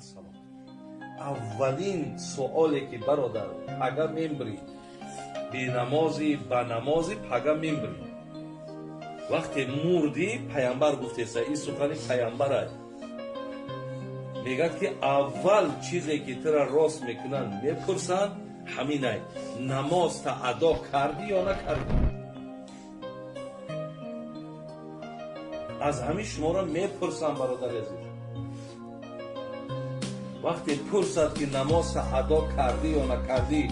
Салом. Аввалин суоле ки бародар, пага мембрӣ, бенамозӣ ба намозӣ пага мембрӣ. Вақте мурдӣ, паямбар гуфтеса, ин сухани паямбарай. Мегӯяд ки аввал чизе ки тура рост мекунанд, мепурсанд, ҳаминай: намозта адо кардӣ ё накардӣ? Аз ҳамин шуморо мепурсам, бародари азиз. Вақте пурсад ки намозта адо кардӣ ё накардӣ,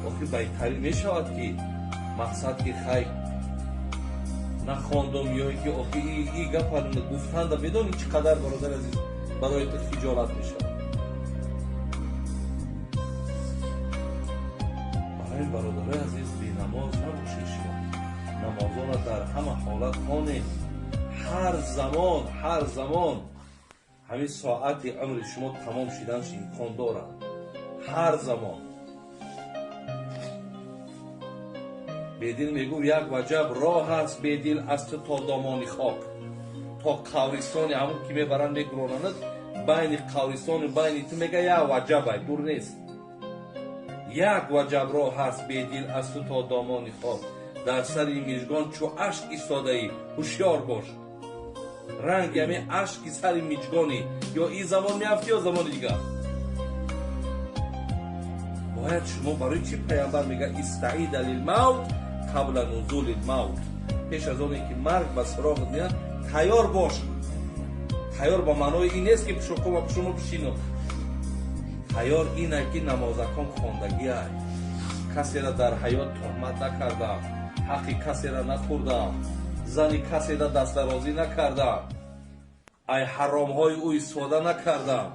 охи байтарин мешавад ки мақсад ки хай нахондум ё ки охи и гапа гуфтанда медонӣ чӣ қадар, бародари азиз, барои ту хиҷолат мешавад. Барои бародарои азиз, бенамоз набошед шумо. Намозонро дар ҳама ҳолат хонед. Ҳар замон, ҳар замон ҳамин соати умри шумо тамом шиданаш имкон дорад. Ҳар замон. Бедил мегӯфт: як ваҷаб роҳ аст бедил аз ту то домони хок, то қабристони ҳамон ки мебаранд мегуронанд, байни қабристону байни ту мега як ваҷаб ай, дур нест. Як ваҷаб роҳ аст бедил аз ту то домони хок, дар сари мижгон чу ашк истодаӣ, ҳушёр бош. Ранги ҳамин ашки сари миҷгонӣ ё ин замон меафтӣ ё замони дигар. Бояд шумо барои чӣ паямбар мега истаида лилмавт қабла нузули лмавт, пеш аз оне ки марг ба суроғат меяд тайёр бош. Тайёр ба маънои ин нест ки пушоқо ба пушумо пишино. Тайёр ин ай ки намозакон хондагиай, касера дар ҳаёт туҳмат накардам, ҳаққи касера нахӯрдам, зани касера дастдарозӣ накардам, ай ҳаромҳои ӯ истифода накардам.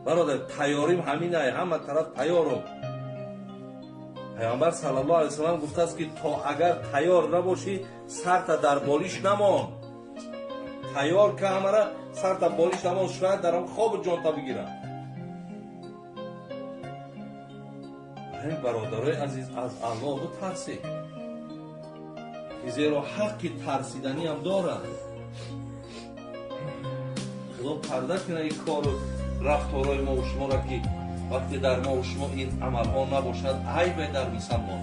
Бародар, тайёрим ҳамин ай, ҳама тараф тайёрум. Паёмбар саллаллоҳу алайҳи васаллам гуфтааст ки то агар тайёр набошӣ, сарта дар болиш намон. Тайёр ка ҳамара, сарта болиш намон, шояд дар он хобу ҷонта бигирад. Бародарои азиз, аз Аллоҳ битарсед, зеро ҳаққи тарсиданиам дорад. Худо парда кунад ин кору рафторҳои мову шуморо, ки вақте дар мову шумо ин амалҳо набошад, айбе дар мусалмон.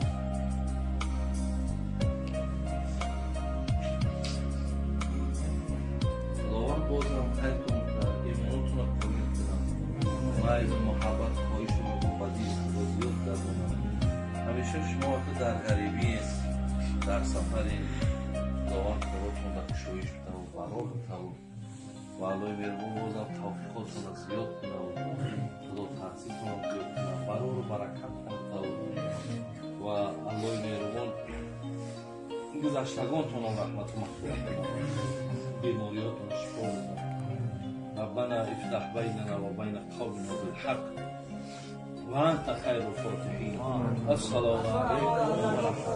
Худованд бозам хайртон кунад, имонотонро комил кунад, майлу муҳаббат хоҳиши шумо бо бадии Худо зиёд гардонад. Ҳамеша шумо вақте дар ғарибиед, дар сафаред, Худованд коротонро кушоиш бидаву барор бидаву ва Аллоҳи меҳрубон бозам тавфиқотонро зиёд кунаву худотарситонро зиёд кунад, барору баракатон бидаву ва Аллоҳи меҳрубон гузаштагонтонро раҳмату мағфират кунад, бемориётон шифо бидад. ربنا افتح بيننا وبين قومنا بالحق وأنت خير الفاتحين. السلام عليكم ورحمة